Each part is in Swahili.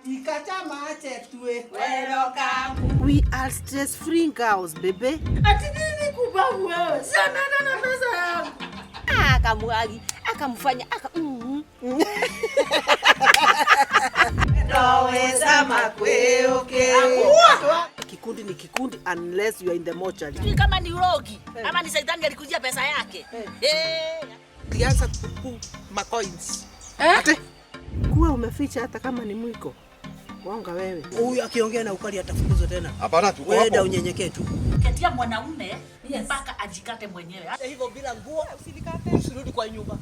We are stress free girls, baby. Ati nini kubabu wewe? Si ameenda na pesa yangu. Akamwagi, akamfanya aka Kikundi ni kikundi unless you are in the mortuary. Sijui kama ni urogi ama ni shetani alikujia pesa yake. Eh. Alianza kupu macoins. Ate. Kuwa umeficha hata kama ni mwiko. Wonga wewe. Huyu akiongea na ukali atafukuzwa tena. Hapana, tuko Wewe hapo. da unyenyekee tu. Ketia mwanaume mpaka ajikate mwenyewe. Hivyo bila nguo usirudi kwa nyumba.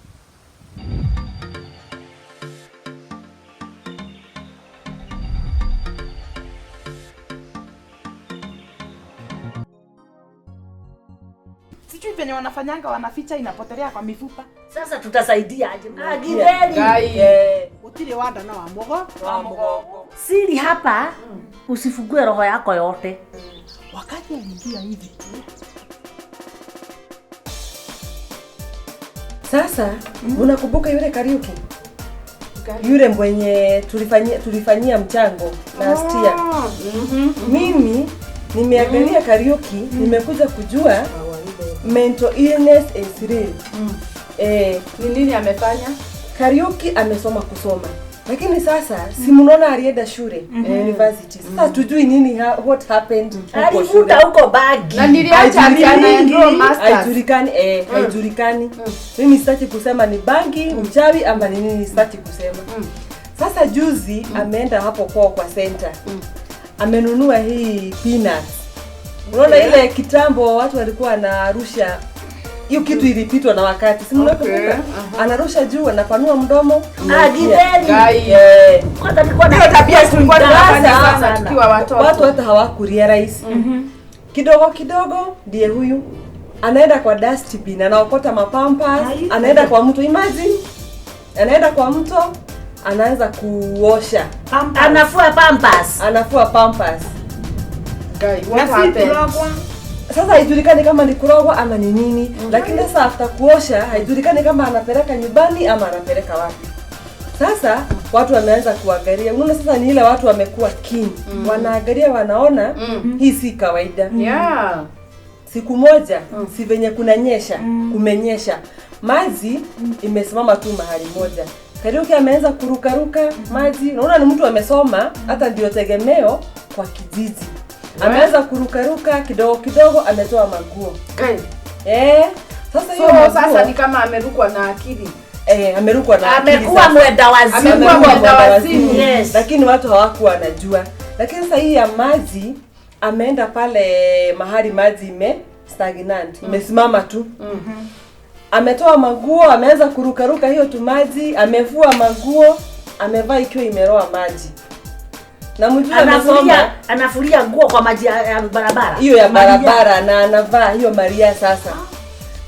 Sijui venye wanafanyanga, wanaficha inapotelea kwa mifupa. Sasa tutasaidia aje? Ah, githeri. Gai. Utire wanda na wa mugo. Wa mgongo. Siri hapa usifungue roho yako yote. Wakati aliingia hivi. Sasa unakumbuka yule Kariuki? Yule mwenye tulifanyia mchango last year. Mimi nimeangalia Kariuki, nimekuja kujua mental illness is real. Ni nini amefanya? Kariuki amesoma kusoma. Lakini sasa si mnaona alienda shule university. Sasa tujui nini what happened huko shule. Alivuta huko bagi. Na niliacha ati anaenroll masters. Haijulikani, haijulikani. Mimi sitaki kusema ni bangi, uchawi ama ni nini, sitaki kusema. Sasa juzi ameenda hapo kwao kwa center. Amenunua hii peanuts. Unaona ile kitambo watu walikuwa wanarusha hiyo kitu ilipitwa na wakati. Si mnakumbuka? Anarusha juu, anapanua mdomo. Ah, githeri. Gai. Kwanza nilikuwa na Hiyo tabia tulikuwa tunafanya Sasa, sana tukiwa watoto. Watu hata hawakurealize. Kidogo kidogo ndiye huyu anaenda kwa dustbin, anaokota mapampas, anaenda kwa mto, imagine. Anaenda kwa mto, anaanza kuosha, Anafua pampers. anafua pampers. Gai, what happened? Sasa haijulikani kama ni kurogwa ama ni nini, lakini sasa after kuosha haijulikani kama anapeleka nyumbani ama anapeleka wapi. Sasa watu wameanza kuangalia. Unaona sasa ni ile watu wamekuwa keen. Wanaangalia wanaona hii si kawaida. Yeah. Siku moja si venye kunanyesha, kumenyesha. Maji imesimama tu mahali moja. Kariuki ameanza kurukaruka maji. Unaona ni mtu amesoma, hata ndio tegemeo kwa kijiji. Ameanza kurukaruka kidogo kidogo, ametoa maguo. Gai. Sasa So hiyo maguo, sasa ni kama amerukwa na akili. Amerukwa na akili Amekuwa sasa. mwenda wazimu. Amekuwa Amekuwa mwenda mwenda wazimu. wazimu. Yes. Lakini watu hawakuwa wanajua. Lakini sasa hii ya maji ameenda pale mahali maji ime stagnant, imesimama tu. Ametoa maguo, ameanza kurukaruka hiyo tu maji, amevua maguo, amevaa ikiwa imeroa maji. Na mjue amesoma Anafulia nguo kwa maji ya barabara. hiyo ya barabara na anavaa hiyo Maria sasa.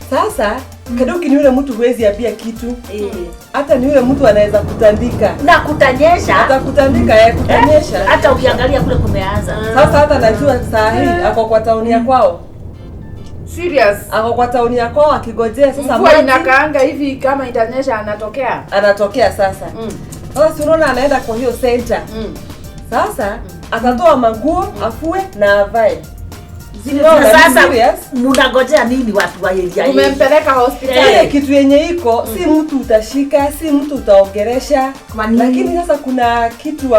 Sasa Kariuki ni yule mtu huwezi ambia kitu. Hata ni yule mtu anaweza kutandika. Na kutanyesha. Atakutandika, kutanyesha. Hata ukiangalia kule kumeanza. Sasa hata najua saa hii ako kwa tauni ya kwao. Serious. Ako kwa tauni ya kwao akigojea sasa Mvua maji inakaanga hivi kama itanyesha anatokea. anatokea sasa. Sasa si unaona anaenda kwa hiyo center. Sasa atatoa manguo afue na avae. Unaona, ni Sasa serious? mnangojea nini watu wa area hii? Umempeleka hospitali. Ile kitu yenye iko si mtu utashika, si mtu utaongeresha. Lakini sasa kuna kitu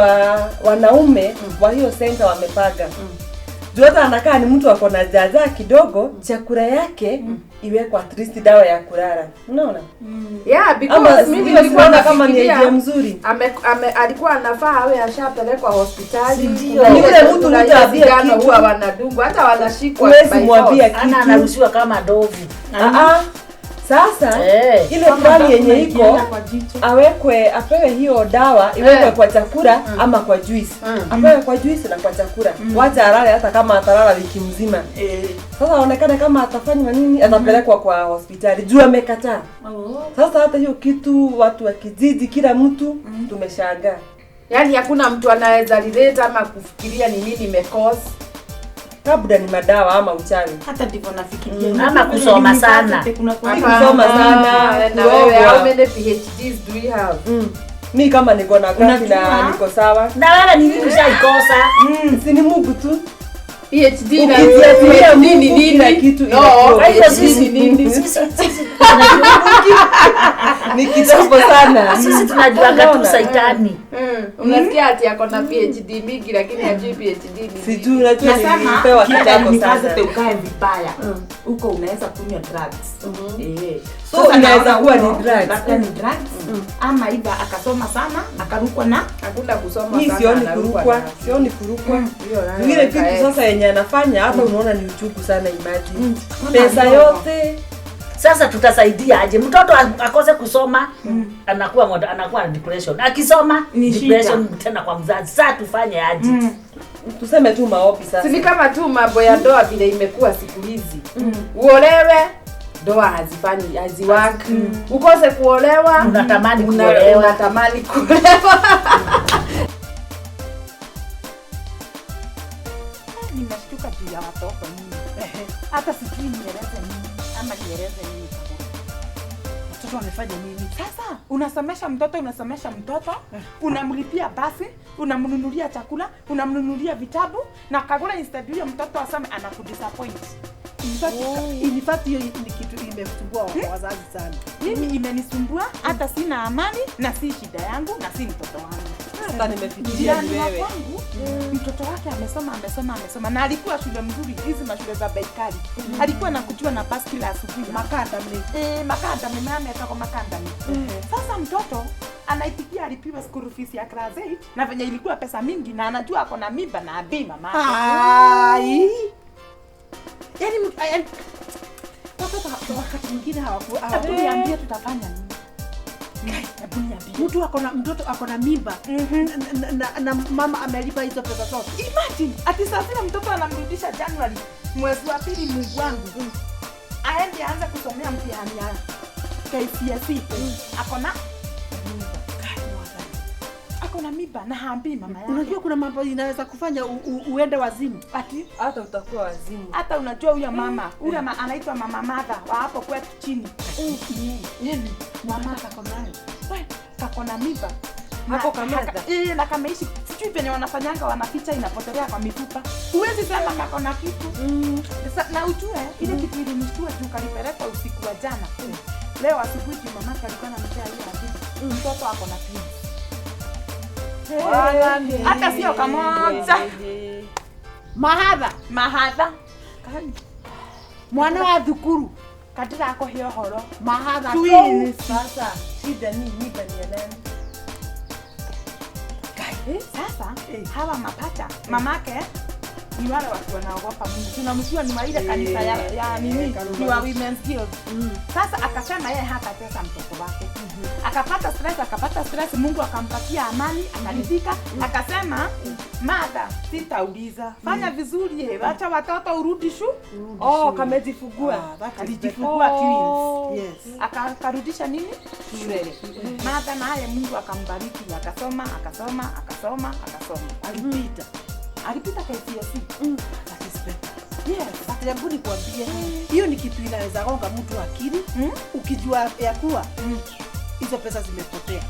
wanaume wa hiyo center wamepaga. Juu hata anakaa ni mtu ako na jaja kidogo, chakula yake iwekwa at least dawa ya kulala. Unaona? Yeah, because Ama mimi sijui nilikuwa siona kama ni nafikiria idea mzuri. Alikuwa anafaa awe ashapelekwa hospitali. Ndio. Kuna Ni yule mtu kuna hutaambia sindano kitu. huwa wanadungwa hata wanashikwa. Huwezi by mwambia force. Ana kitu. anarushiwa kama ndovu. Sasa ile plani yenye iko awekwe, apewe hiyo dawa iwekwe kwa chakula ama kwa juice. Apewe kwa juice na kwa chakula. Wacha alale hata kama atalala wiki mzima. Sasa aonekane kama atafanywa nini, atapelekwa kwa hospitali juu amekataa. Sasa hata hiyo kitu watu wa kijiji kila mtu tumeshangaa. Yaani hakuna mtu anaweza relate ama kufikiria ni nini imecause. Labda ni madawa ama uchawi. Hata ndivyo nafikiria. Ama kusoma sana. Kuna Kusoma sana, Na wewe, kuogwa. how many PhDs do you have? Mi kama niko na kazi na niko sawa. Na wewe ni nini ushaikosa? Si ni Mungu tu. PhD na Ukijiachilia nini Mungu kila nini? kitu No, inakuwa. Kwa hivyo PhD sisi ni nini? sisi Ni kitambo sana. sisi tunajuaga tu Unaona? saitani. Unasikia ati ako na PhD mingi lakini hajui PhD ni nini. Sijui unajua Nasema nilipewa ukienda kitambo university sana. ukae vibaya. Huko unaweza kunywa drugs. Eh. So Sasa inaweza naona kuwa ni huyo, drugs. Labda ni drugs. Ama iba akasoma sana, akarukwa na Hakuna kusoma Mi sana, sioni anarukwa kurukwa, na- sioni kurukwa. Hiyo nayo Vile weka kitu X. sasa yenye anafanya hata unaona ni uchungu sana imagine. Pesa yote Sasa tutasaidia aje? Mtoto akose kusoma anakuwa anakuwa na depression. Akisoma Ni depression tena kwa mzazi. Sasa tufanye aje? tuseme tu maombi Si sasa. ni kama tu mambo ya ndoa vile imekuwa siku hizi. Uolewe ndoa hazifanyi haziwaki. Ukose kuolewa Unatamani kuolewa. Unatamani kuolewa. Nimeshtuka juu ya watoto mimi. Hata sijui nieleze nini ama nieleze nini kabisa. Watoto wamefanya nini? Sasa unasomesha mtoto, unasomesha mtoto, unamlipia basi, unamnunulia chakula, unamnunulia vitabu na kagula instead huyo mtoto asome anakudisappoint. In fact hiyo ni kitu imesumbua wazazi sana. Mimi imenisumbua, hata sina amani na si shida yangu na si mtoto wangu. Sasa nimefikiria ni Jirani wa wewe. kwangu mtoto wake amesoma amesoma amesoma na alikuwa shule mzuri, hizi mashule za bei kali. Alikuwa anakujua na basi kila asubuhi. Makanda mimi. Makanda mimi ametoka makanda mimi. Sasa mtoto anaitikia alipiwa school fees ya class 8 na venye ilikuwa pesa mingi na anajua ako na mimba na abii mama. Ai. Yaani watoto wakati mwingine Hebu niambie tutafanya nini? Hebu niambie. Mtu ako na mtoto ako na mimba na mama amelipa hizo pesa zote. Imagine ati saa zile mtoto anamrudisha January mwezi wa pili, Mungu wangu. Aende aanze kusomea mtihani ya KCSE. Ako na ako na mimba na haambii mama yake. Unajua kuna mambo inaweza kufanya uende wazimu. Ati Hata utakuwa wazimu. hata unajua huyo mama, huyo anaitwa mama Martha wa hapo kwetu chini. Yeye Mama kako nayo. We, kako na mimba. Hako kameza? Na kameishi sijui venye wanafanyanga wanaficha inapotelea kwa mifupa. Huwezi sema kako na kitu. Na ujue ile kitu ilinishtua juu kalipelekwa usiku wa jana. Leo asubuhi juu mamake alikuwa ananipea hiyo hadithi. Mtoto ako na twins. Hata sio kamoja. Mahadha, Mahadha. mwana wa thukuru. Kadira ako hiyo horo. Mahadha. Twins. Sasa shida ni mimba ni ya nani? Sasa hawa mapacha mamake ni wale watu wanaogopa Mungu. Tunamjua ni wa ile kanisa ya nini, ni wa Women's Guild. Sasa akasema yeye hatatesa mtoto wake. Akapata stress, akapata stress, Mungu akampatia amani, akaridhika, akasema Mother, sitauliza. Fanya vizuri, wacha watoto urudi shu. Oh, kamejifungua. Alijifungua twins. Yes. Akarudisha nini? Shule. Mother naye Mungu akambariki, akasoma, akasoma, akasoma, akasoma. Alipita. Alipita KCSE. That is better. Yes. But hebu nikwambie, hiyo ni kitu inaweza gonga mtu akili ukijua ya kuwa hizo pesa zimepotea.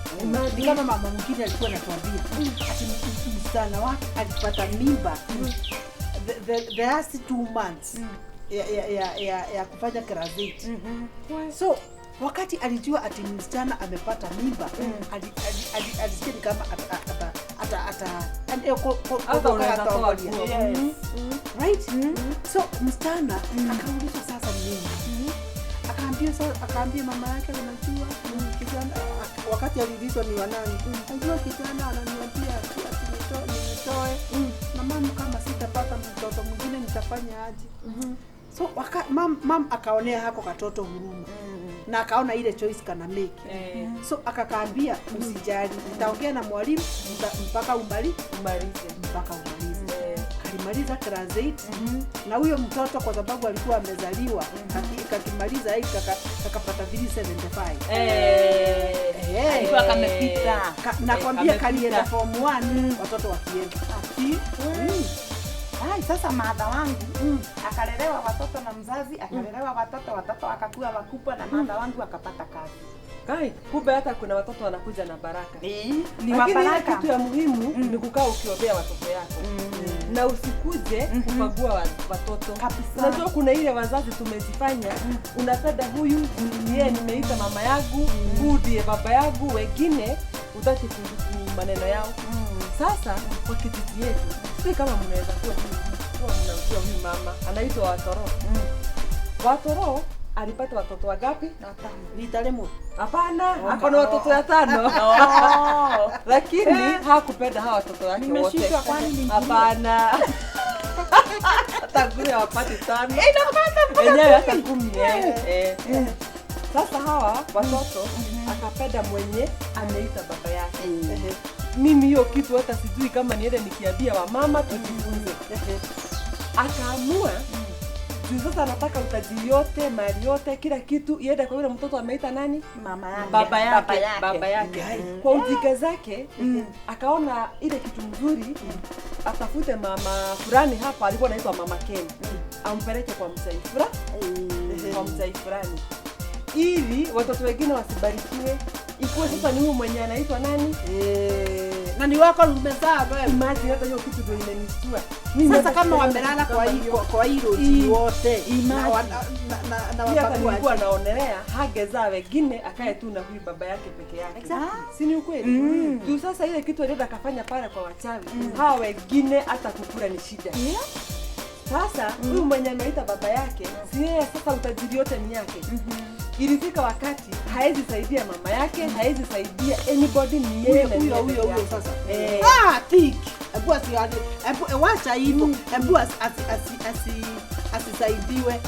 Ni kama mama mwingine alikuwa anatuambia ati msichana wake alipata mimba the last 2 months ya kufanya class 8. So wakati alijua ati msichana amepata mimba, alisikia ni kama Hata unaweza toa nguo. Yes. Right? So msichana akaulizwa sasa ni nini? Akaambia sasa, akaambia mama yake, unajua kijana, wakati aliulizwa ni wa nani? Unajua kijana ananiambia ati nitoe na mama, kama sitapata mtoto mwingine nitafanya aje? So mam akaonea hako katoto huruma na akaona ile choice kana make. So akakaambia usijali, nitaongea na mwalimu mpaka umalize. Mpaka umalize. Kalimaliza class 8 na huyo mtoto kwa sababu alikuwa amezaliwa kakimaliza 8 kakapata 375. Alikuwa kamepita. Nakwambia kalienda form 1 watoto wakienda. Ai, sasa madha wangu akalelewa watoto na mzazi, akalelewa watoto, watoto akakuwa wakubwa na madha wangu akapata kazi. Kai, kumbe hata kuna watoto wanakuja na baraka. Ni Lakini ile wabaraka. kitu ya muhimu ni kukaa ukiombea watoto yako na usikuje kubagua watoto. Kabisa. Unajua kuna ile wazazi tumezifanya, unapenda huyu ni yeye nimeita mama yangu, huyu ndiye baba yangu, wengine hutaki maneno yao. Sasa kwa kijiji yetu, sijui kama mnaweza kuwa mnamjua huyu mama anaitwa Watoro. Watoro alipata watoto wangapi? Nitaremo. Hapana, ako na watoto watano. Lakini hakupenda hawa watoto wake wote. Nimeshindwa kwani ni Hapana. Hata kumi hawapati tano. Enyewe hata 10. Sasa hawa watoto akapenda mwenye ameita baba yake. Mimi hiyo kitu hata sijui kama niende nikiambia wamama tujifunze. Akaamua juu sasa anataka utajiri yote, mali yote, kila kitu iende kwa yule mtoto ameita nani? Mama yake. Baba yake, baba yake. Kwa ujinga zake akaona ile kitu mzuri atafute mama fulani hapa, alikuwa anaitwa Mama Ken, ampeleke kwa mzai fulani, kwa mzai fulani, ili watoto wengine wasibarikiwe. Ikuwe sasa ni huyu mwenye anaitwa nani? Na ni wako umezaa wewe. Imagine hata hiyo kitu ndio imenishtua. Sasa kama wamelala kwa hii kwa hii roji wote na na wabagua, nilikuwa naonelea hangezaa wengine akae tu na huyu baba yake peke yake. Si ni ukweli? Juu sasa ile kitu alienda akafanya pale kwa wachawi, hawa wengine hata kukula ni shida. Sasa huyu mwenye ameita baba yake, si yeye sasa utajiri yote ni yake. Ilifika wakati haezi saidia mama yake, haezi saidia anybody, ni yeye na huyo huyo huyo sasa. Think. Ebu ebu wacha hivyo. Ebu asisaidiwe.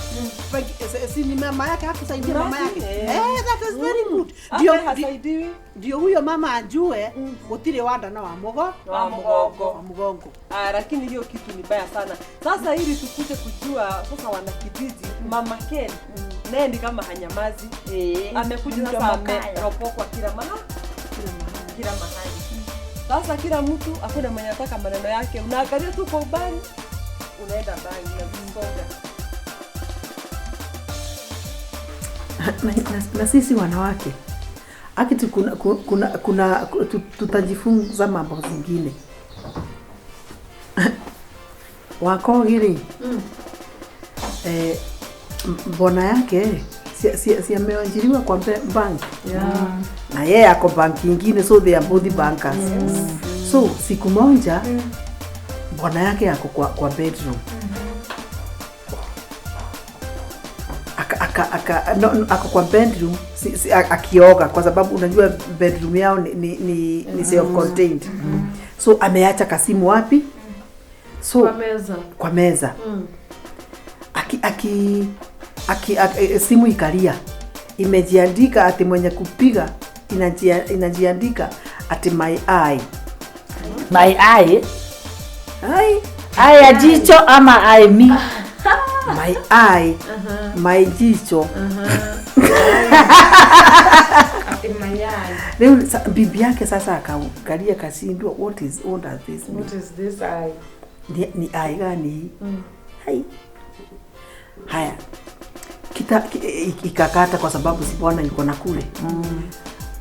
Si ni mama yake hakusaidia mama yake. That is very good. Ndio hasaidiwi. Ndio huyo mama ajue gutire wanda na wa mugongo. Lakini hiyo kitu ni baya sana. Sasa ili tukuje kujua sasa wanakijiji Mama Ken naye ni kama hanyamazi. Amekuja sasa ameropokwa kila mahali. Kila mahali. Sasa kila mtu hakuna mwenye anataka maneno yake. Unaangalia tu kwa ubali, unaenda mbali na kusonga. Na sisi wanawake akitu kuna tutajifunza mambo zingine. Wako giri. Mbona yake si ameajiriwa kwa bank. Na yeye ako bank nyingine, so they are both bankers. So siku moja mbona yake ako kwa bedroom. Ako kwa bedroom akioga, kwa sababu unajua bedroom yao ni self contained. So ameacha kasimu wapi? So kwa meza. Kwa meza. Aki simu ikalia. Imejiandika ati mwenye kupiga inajiandika ati my eye. My eye? Ai. Eye ya jicho ama eye me? My eye. My jicho. Ati my eye. Leo bibi yake sasa akaangalia kashindwa, what does this mean? What is this eye? Ni eye gani? Hai. Haya. Ikakata kwa sababu si bwana yuko na kule.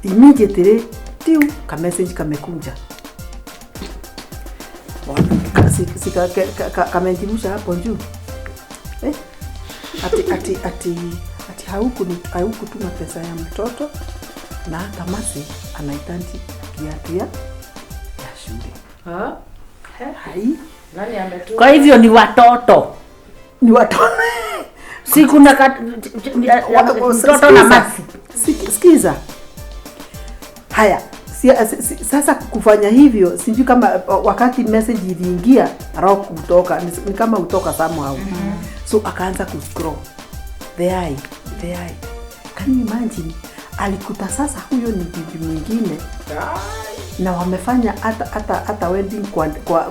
Immediately tiu ka message kamekuja. Bwana kamejirusha hapo juu. Ati haukutuma pesa ya mtoto na hata masi anahitaji kiatu ya shule. Hai. Nani ametuma? Kwa hivyo ni watoto. Ni watoto. Si kuna mtoto na masi. Sikiza. Haya, sasa kufanya hivyo sijui kama wakati message iliingia roho kutoka ni kama utoka somehow. So akaanza kuscroll. The eye. Can you imagine? Alikuta sasa huyo ni bibi mwingine. Na wamefanya hata wedding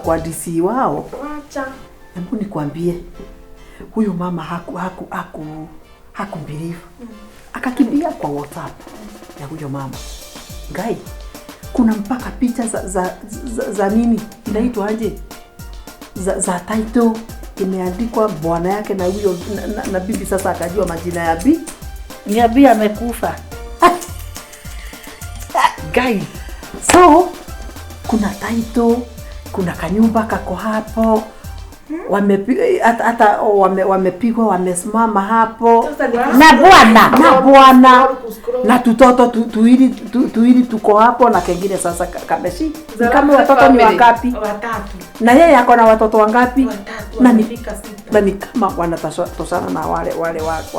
kwa DC wao. Acha. Hebu nikwambie, huyu mama hakubelieve. Akakimbia kwa WhatsApp ya huyo mama. Guy, kuna mpaka picha za nini inaitwa aje? Za title imeandikwa bwana yake na huyo na bibi. Sasa akajua majina ya bi. Ni abi amekufa. Gai. So kuna title, kuna kanyumba kako hapo, hata wamepigwa, wamesimama hapo Na bwana. Na bwana na tutoto tuili tuko hapo, na kengine sasa kameshi. Ni kama watoto ni wangapi? Watatu. Na yeye ako na watoto wangapi? Watatu. Na ni kama wanatoshana na wale watu.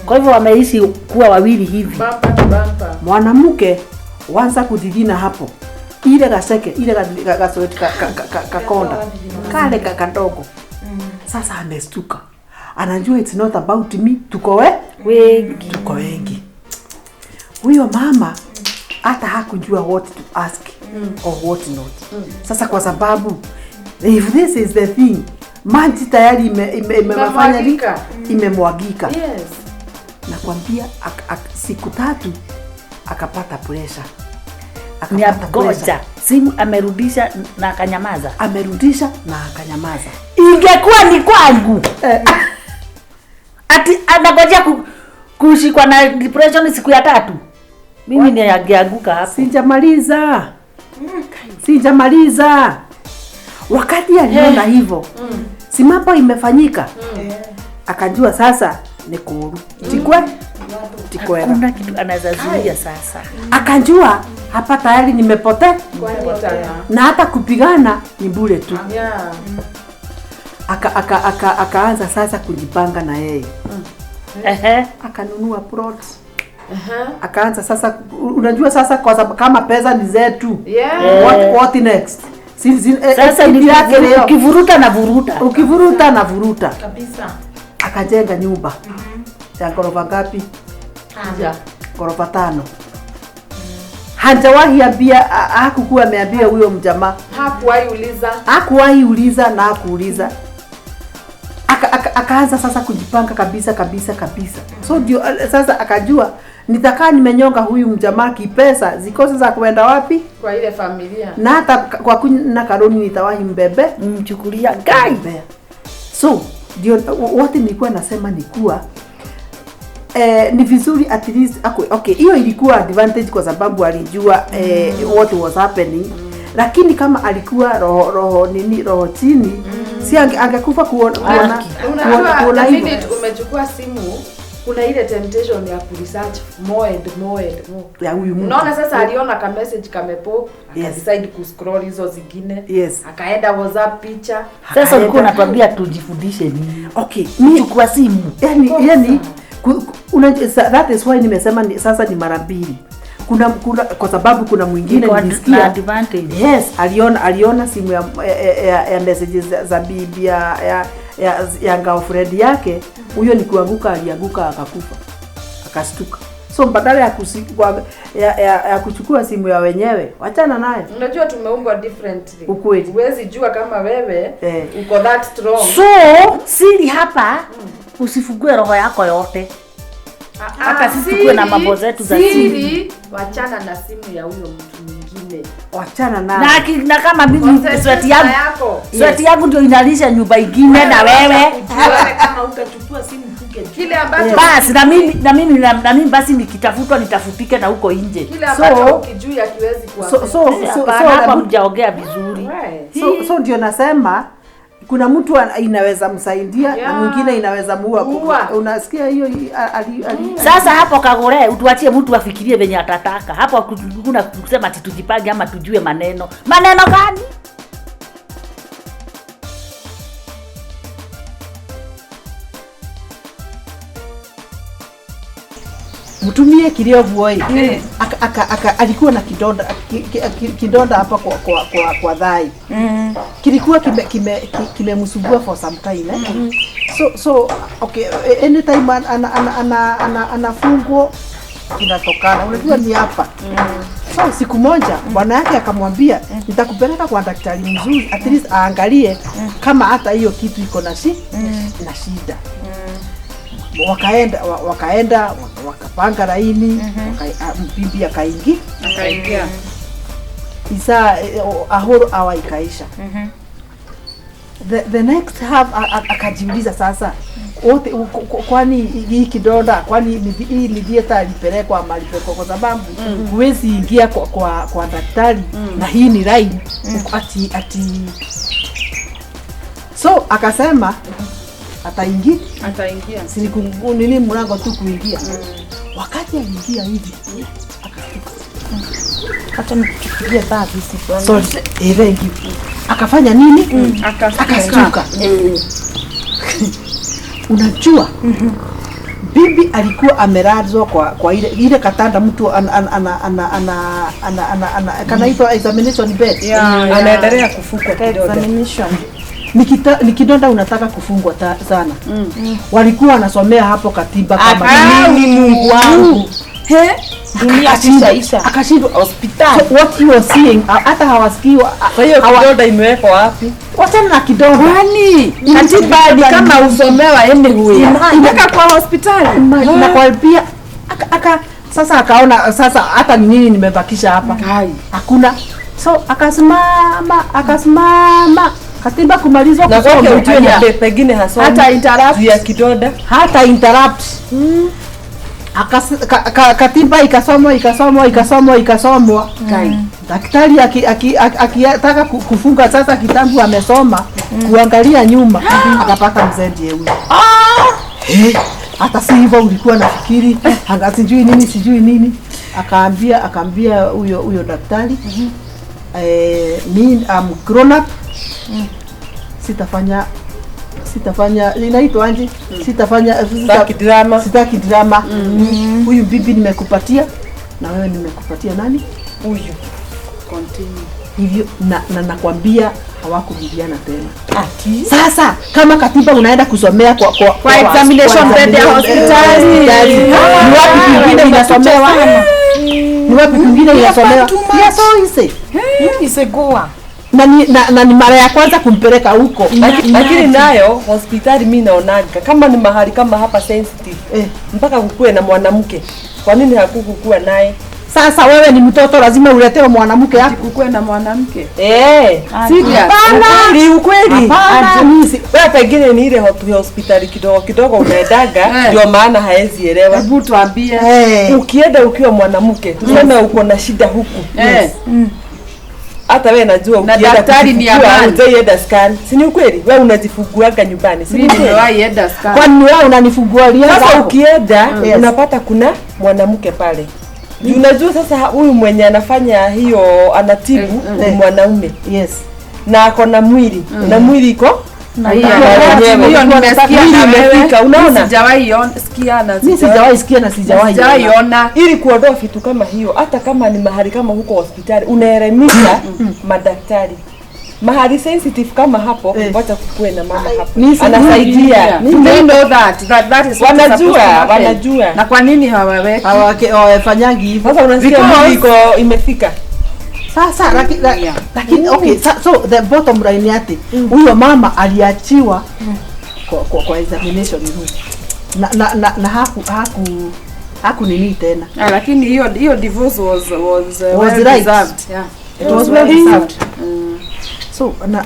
Kwa hivyo wameishi kuwa wawili hivi. Bumper to bumper. Mwanamke wanza kudigina hapo. Ile gaseke, ile gasweti kakonda. Kale kadogo. Sasa amestuka. Anajua it's not about me, tuko wengi. Tuko wengi. Huyo mama hata hakujua what to ask or what not. Sasa kwa sababu if this is the thing, maji tayari imefanya nini? Imemwagika. Yes. Nakwambia siku tatu akapata pressure. Ni agoja. Simu amerudisha na akanyamaza. Amerudisha na akanyamaza. Ingekuwa ni kwangu. Ati anagojea kushikwa na depression siku ya tatu. Mimi ningeanguka hapo. Sijamaliza. Wakati aliona hivyo, si mambo imefanyika. Akajua sasa ni kuru. Tikwe. Hakuna kitu anaweza zuia sasa. Akajua hapa tayari nimepotea. Na hata kupigana ni bure tu. Akaanza sasa kujipanga na yeye. Akanunua plot. Akaanza sasa, unajua sasa kwa sababu kama pesa ni zetu. What next? Sasa ni ukivuruta na vuruta. Ukivuruta na vuruta. Kabisa. Akajenga nyumba. Ya ghorofa ngapi? Ghorofa 5. Hajawahi ambia, hakukuwa ameambia huyo mjamaa. Hakuwahi uliza na hakuuliza. Akaanza sasa kujipanga kabisa kabisa kabisa. So ndio sasa akajua nitakaa nimenyonga huyu mjamaa kipesa, zikose za kuenda wapi? Kwa ile familia. Na hata kwa kunywa karoni nitawahi mbebe, mchukulia gai. So ndio wote nilikuwa nasema ni kuwa ni vizuri at least okay, hiyo ilikuwa advantage kwa sababu alijua what was happening. Lakini kama alikuwa roho nini, roho chini, si angekufa kuona. Unajua the minute umechukua simu kuna ile temptation ya kuresearch more and more and more. Ya huyu mtu. Unaona sasa aliona ka message kamepop, akadecide kuscroll hizo zingine. Yes. Akaenda WhatsApp picha. Sasa ulikuwa unatuambia tujifundishe nini? Okay, chukua simu. Yaani that is why nimesema sasa ni mara mbili. Kuna kwa sababu kuna mwingine nilisikia advantage. Yes, aliona simu ya messages za bibi ya girlfriend yake. Huyo ni kuanguka, alianguka akakufa. Akastuka. So badala ya kuchukua simu ya wenyewe, wachana naye. Unajua tumeumbwa differently. Ukweli. Huwezi jua kama wewe uko that strong. So siri hapa usifungue roho yako yote. Hata sisi tuwe na mambo zetu za siri. Wachana na simu ya huyo mtu mwingine. Wachana naye. Na kama mimi sweti yangu ndio inalisha nyumba ingine na wewe. Kama utachukua simu fuke. Kile ambacho basi na mimi basi nikitafutwa nitafutike na huko nje. Kile ambacho ukijui hakiwezi kuwa. So hapa mjaongea vizuri. So ndio nasema kuna mtu inaweza msaidia na mwingine inaweza muua. Unasikia hiyo Sasa hapo Kagure utuachie mtu afikirie venye atataka. Hapo kuna kusema ati tujipange ama tujue maneno. Maneno gani? Mtumie kilio vuoi. Alikuwa na kidonda hapa kwa dhai. Kilikuwa kimemsumbua for some time. So okay, anytime anafungwa kinatokana. Unajua ni hapa. So siku moja bwana yake akamwambia nitakupeleka kwa daktari mzuri at least aangalie kama hata hiyo kitu iko na shida. Wakaenda wakapanga laini, mbibi akaingia. Isa ahoro awa ikaisha. The next half akajiuliza sasa Wote kwani hii kidonda, kwani hii ni theater alipelekwa ama alipelekwa, kwa sababu huwezi ingia kwa daktari na hii ni line ati so akasema ataingia nini mlango tu kuingia. Wakati aliingia hivi akashtuka. Hata nikuchukulie bag hizi. Sorry, thank you. Akafanya nini? Akashtuka. Unajua bibi alikuwa amelazwa kwa ile katanda mtu ana kanaitwa examination bed. Anaendelea kufungwa kidonda. Examination. Ni kidonda unataka kufungwa sana. Walikuwa wanasomea hapo katiba kama nini Mungu wangu. He? Dunia kishaisha. Akashindwa hospitali. So what you are seeing hata hawasikii. Kwa hiyo kidonda imewekwa wapi? Wachana na kidonda. Kwani katiba ni kama usomewa anyway. Imeweka kwa hospitali. Na kwa pia sasa akaona sasa hata ni nini nimebakisha hapa. Hakuna. So akasimama katiba kumalizwa kusoma. Ujue na pengine hasomi. Hata interrupt ya kidonda. Hata interrupt. Katiba ikasomwa. Daktari akitaka kufunga sasa kitabu amesoma, kuangalia nyuma akapata mzee ndiye huyo. Hata si hivyo ulikuwa nafikiri, sijui nini. Akaambia huyo daktari, me I'm grown up. Sitafanya inaitwa aje? Sitaki drama. Huyu bibi nimekupatia na wewe nimekupatia nani? Huyu. Continue. Hivyo na nakwambia hawakurudiana tena. Ati. Sasa kama katiba unaenda kusomea kwa examination bed ya hospitali. Ni wapi kwingine inasomewa? Ni wapi kwingine inasomewa? Yes, so easy. Isegoa. Na ni mara ya kwanza kumpeleka huko. Lakini nayo hospitali mimi naonaga kama ni mahali kama hapa sensitive. Mpaka kukue na mwanamke. Kwa nini hakukukua naye? Sasa wewe ni mtoto lazima uletewe mwanamke hapo. Kukue na mwanamke. Serious. Ukweli. Hapana. Wewe pengine ni ile hospitali kidogo kidogo unaendaga ndio maana haezi elewa. Hebu tuambie. Ukienda ukiwa mwanamke, tuseme uko na shida huku. Hata wewe najua na ukienda daktari ni amani. Hujaienda scan. Si ni ukweli? Wewe unajifunguaga nyumbani. Si mimi nimewahi enda scan. Kwani wewe unanifungulia? Sasa ukienda unapata kuna mwanamke pale. Unajua sasa huyu mwenye anafanya hiyo anatibu ni mwanaume. Yes. Na ako na mwili. Na mwili iko hiyo nimesikia na wewe. Unaona? Sijawahi sikia na mimi sijawahi sikia na sijawahi ona. Ili kuondoa vitu kama hiyo, hata kama ni mahali kama huko hospitali unaelimisha madaktari. Mahali sensitive kama hapo, wacha kukue na mama hapo. Anasaidia. They know that is what wanajua. Na kwa nini hawaweki? Hawafanyangi hivyo. Sasa unasikia mwili iko imefika. Sasa lakini okay, so the bottom line yake huyo mama aliachiwa kwa examination room. Na haku nini tena. Lakini hiyo divorce was well right. deserved. Yeah. It was well deserved. So na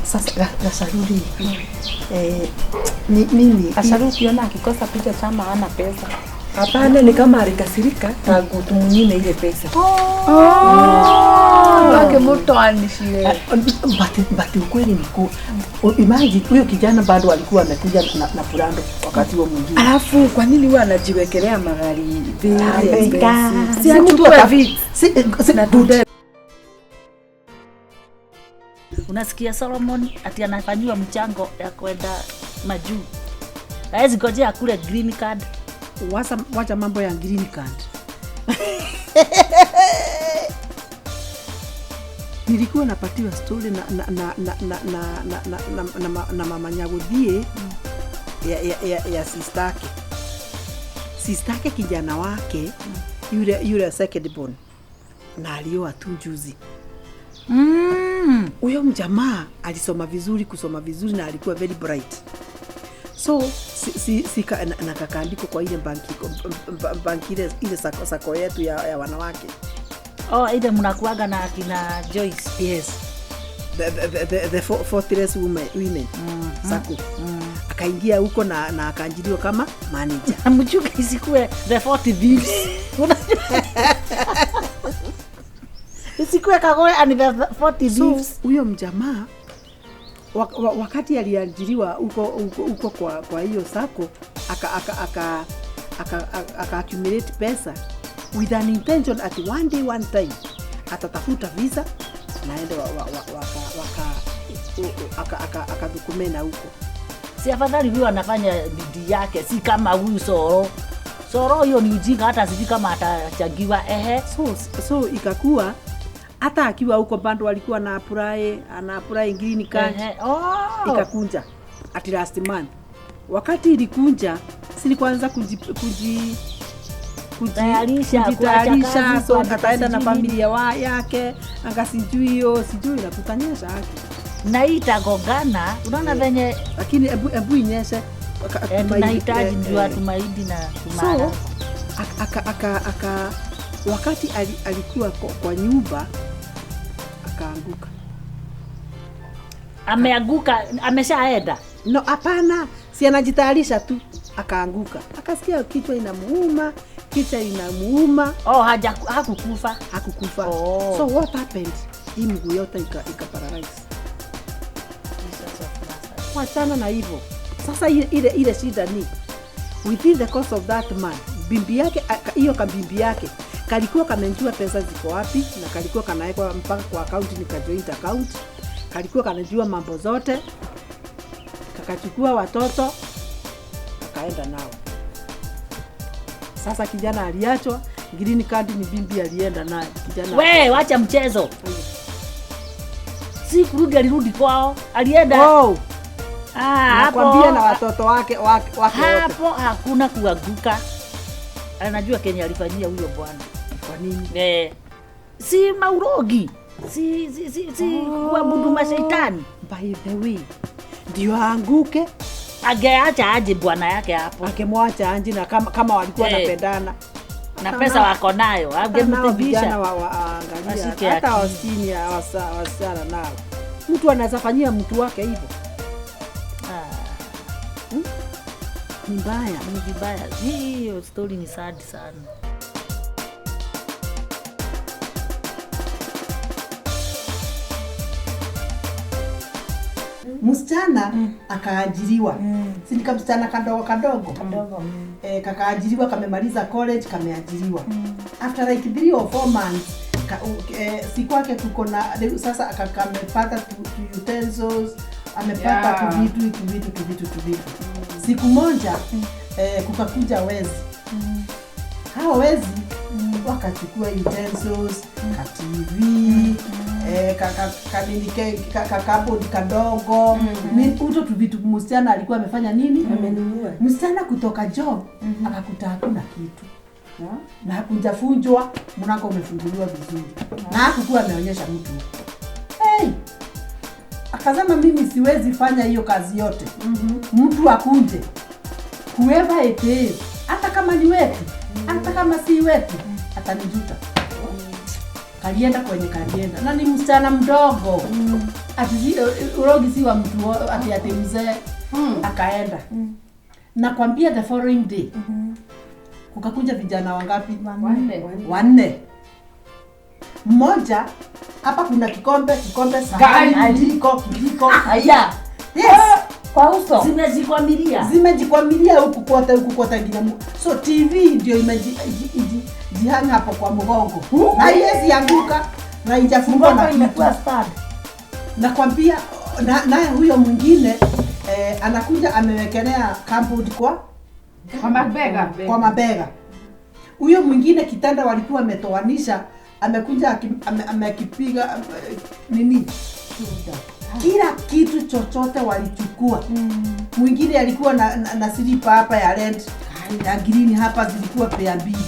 sasa Gasaruri nini Gasaruri ukiona akikosa picha chama hana pesa. Hapana, ni kama alikasirika tangu tumunyime ile pesa. Wake mtu anishie. But ukweli ni kuwa imagine huyo kijana bado alikuwa amekuja na Purando wakati huo mwingine. Alafu kwa nini huwa anajiwekelea magari very expensive? Si mtu si na tude. Unasikia Solomon ati anafanyiwa mchango ya kwenda majuu. Hawezi ngojea akule green card. Wacha mambo ya green card. Nilikuwa napatiwa story na mama Nyaguthie ya sistake. Sistake kijana wake yule second born na alioa tu juzi. Huyo mjamaa alisoma vizuri, kusoma vizuri na alikuwa very bright. So na kakaandiko kwa ile banki ile sako yetu ya wanawake. Oh, ile mnakuaga na akina Joyce. Yes. The fortress women sako. Akaingia huko na akaajiriwa kama manager. Mchuke isikue the 40 thieves. Isikue Kagore and the 40 thieves. Huyo mjamaa wakati aliajiriwa huko kwa hiyo sako aka accumulate pesa with an intention at one day one time atatafuta visa naende akadukumena huko. Si afadhali huyu anafanya bidii yake, si kama huyu Soro. Soro hiyo ni ujinga, hata sijui kama atachangiwa. So ikakuwa hata akiwa huko bado alikuwa na apply green card. Ikakunja at last month. Wakati ilikunja sili kwanza kujitayarisha, so ataenda na familia yake anga sijui hiyo sijui na kutanyesha haki na itagongana, unaona venye, lakini ebu inyeshe tunahitaji ndio tumaidi na tumara. So aka wakati alikuwa kwa nyumba akaanguka. Ameanguka, ameshaenda? No, hapana, si anajitayarisha tu akaanguka. Akasikia kichwa inamuuma. Oh, hakukufa. Hakukufa. Oh. So what happened? Hii mguu yote ika paralyze. Wachana na hivyo. Sasa ile shida ni within the course of that man, bimbi yake hiyo kambimbi yake kalikuwa kamejua pesa ziko wapi na kalikuwa kanawekwa mpaka kwa account, ni ka joint account. Kalikuwa kanajua mambo zote. Kakachukua watoto akaenda nao. Sasa kijana aliachwa, green card ni bimbi alienda naye. Kijana we wacha mchezo. Si kurudi, alirudi kwao, alienda. Oh. Nakwambia na watoto wake wote. Hapo hakuna kuanguka. Anajua Kenya alifanyia huyo bwana. Kwa nini? Si maurogi. Si kuabudu mashaitani. By the way, ndio aanguke. Angeacha aje bwana yake hapo. Angemwacha aje na kama walikuwa wanapendana. Na pesa wako nayo, angemtibisha. Vijana waangalia hata wasini wasichana nao. Mtu anaweza fanyia mtu wake hivyo. Ni mbaya, ni vibaya. Hiyo story ni sad sana. Msichana akaajiriwa. Si ni kama msichana kadogo. Kakaajiriwa, kamemaliza college, kameajiriwa. After like 3 or 4 months siku yake kuko na sasa kamepata utensils, amepata tuvitu. Siku moja kukakuja wezi. Hao wezi wakachukua utensils, ka TV, kakabodi kadogo. Uto tuvitu msichana alikuwa amefanya nini? Amenunua. Msichana kutoka job akakuta hakuna kitu. Na hakujafunjwa, mlango umefunguliwa vizuri. Na hakukuwa ameonyesha mtu. Hey! Akasema mimi siwezi fanya hiyo kazi yote. Mtu akunje. Whoever it is, hata kama ni wetu, hata kama si wetu, atanijuta. Kalienda kwenye kalienda. Na ni msichana mdogo. Ati urogi si wa mtu ati mzee. Akaenda. Nakwambia the following day. Kukakuja vijana wangapi? Wanne. Mmoja hapa kuna kikombe, sahani, kijiko. Haya. Yes. Kwa uso. Zimejikwamilia huku kote ngina. So TV ndio imejihanga hapo kwa mgongo. Na haiwezi anguka na haijafungwa na kitu. Nakwambia naye huyo mwingine anakuja amewekelea cardboard kwa mabega. Huyo mwingine kitanda walikuwa wametoanisha, amekuja amekipiga nini? Kila kitu chochote walichukua. Mwingine alikuwa na silipa hapa ya red, ya green hapa zilikuwa pea mbili.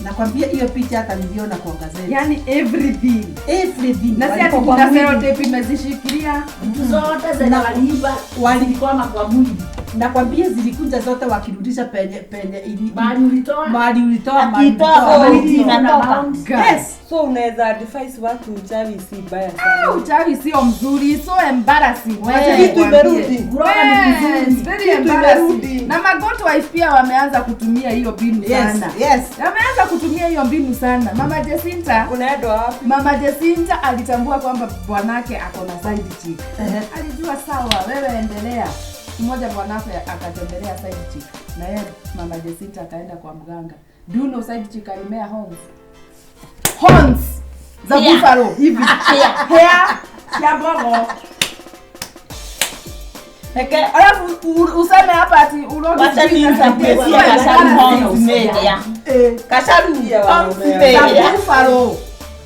Nakwambia hiyo picha hata niliona kwa gazeti. Yaani everything. Everything. Na si ati kuna sellotape imezishikilia. Vitu zote zenye waliiba walikwama kwa mwili. Nakwambia zilikuja zote wakirudisha penye penye ili Mahali ulitoa. Mahali ulitoa, mahali Akitoa, ulitoa. inatoka. Yes. So unaweza advise watu uchawi si mbaya Ah, sana. uchawi sio mzuri, so embarrassing. Wacha Kitu nikwambie. imerudi. Kuroga ni Yes, vizuri. very Kitu embarrassing. imerudi. Na magoto wife pia wameanza kutumia hiyo mbinu Yes, sana. yes. Wameanza kutumia hiyo mbinu sana. Mama Jacinta, Unaenda wapi? Mama Jacinta alitambua kwamba bwanake ako na side chick. Alijua sawa, wewe endelea. Siku moja bwanake akatembelea side chick na yeye Mama Jacinta akaenda kwa mganga. Do you know side chick alimea horns? Horns za Yeah. buffalo hivi. Hair ya mbogo. Alafu useme hapa ati urogi Wacha sijui niinterpretie inasaidia. Kasharu Sio horns media. Kasharu Pia horns wanaume. Za media. buffalo.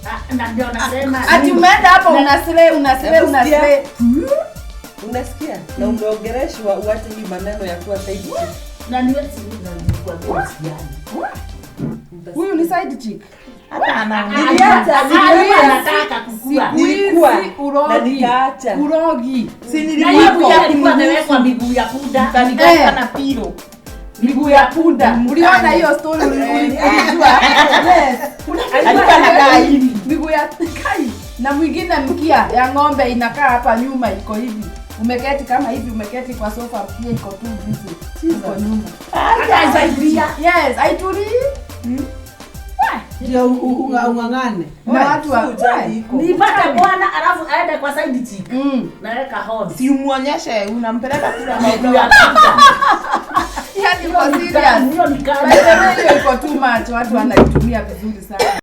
Ah, na ndio nasema. Ati umeenda hapo unasle unasle Hebu unasle. Unasikia? Na umeongeleshwa uache hii maneno ya kuwa side chick. Na niwe na nilikuwa kwa msikiaji. Huyu ni side chick. Hata ana Niliacha, Alikuwa niliacha. anataka kukua. Siku hizi Nilikuwa, na urogi. nikaacha. Urogi. Si Na hiyo nilikuwa pia alikuwa amewekwa miguu ya punda. Mtanigeuka na pilo. Miguu ya punda. Uliona hiyo story ulijua? Yes. Alikuwa anakaa hivi. Miguu ya kai na mwingine mkia ya ng'ombe inakaa hapa nyuma iko hivi. Umeketi kama hivi, umeketi kwa sofa pia iko tu busy. Iko nyuma. Hata haisaidia. Yes, haitulii. Ndio ung'ang'ane. Na watu wa Si uchawi iko. Nipate bwana alafu aende kwa side chick. Mm. Naweka horns. Si umuonyeshe unampeleka kule Miguu ya punda. Yaani iko serious. Hiyo ni By kali. the way, hiyo iko too much, watu wanaitumia vizuri sana.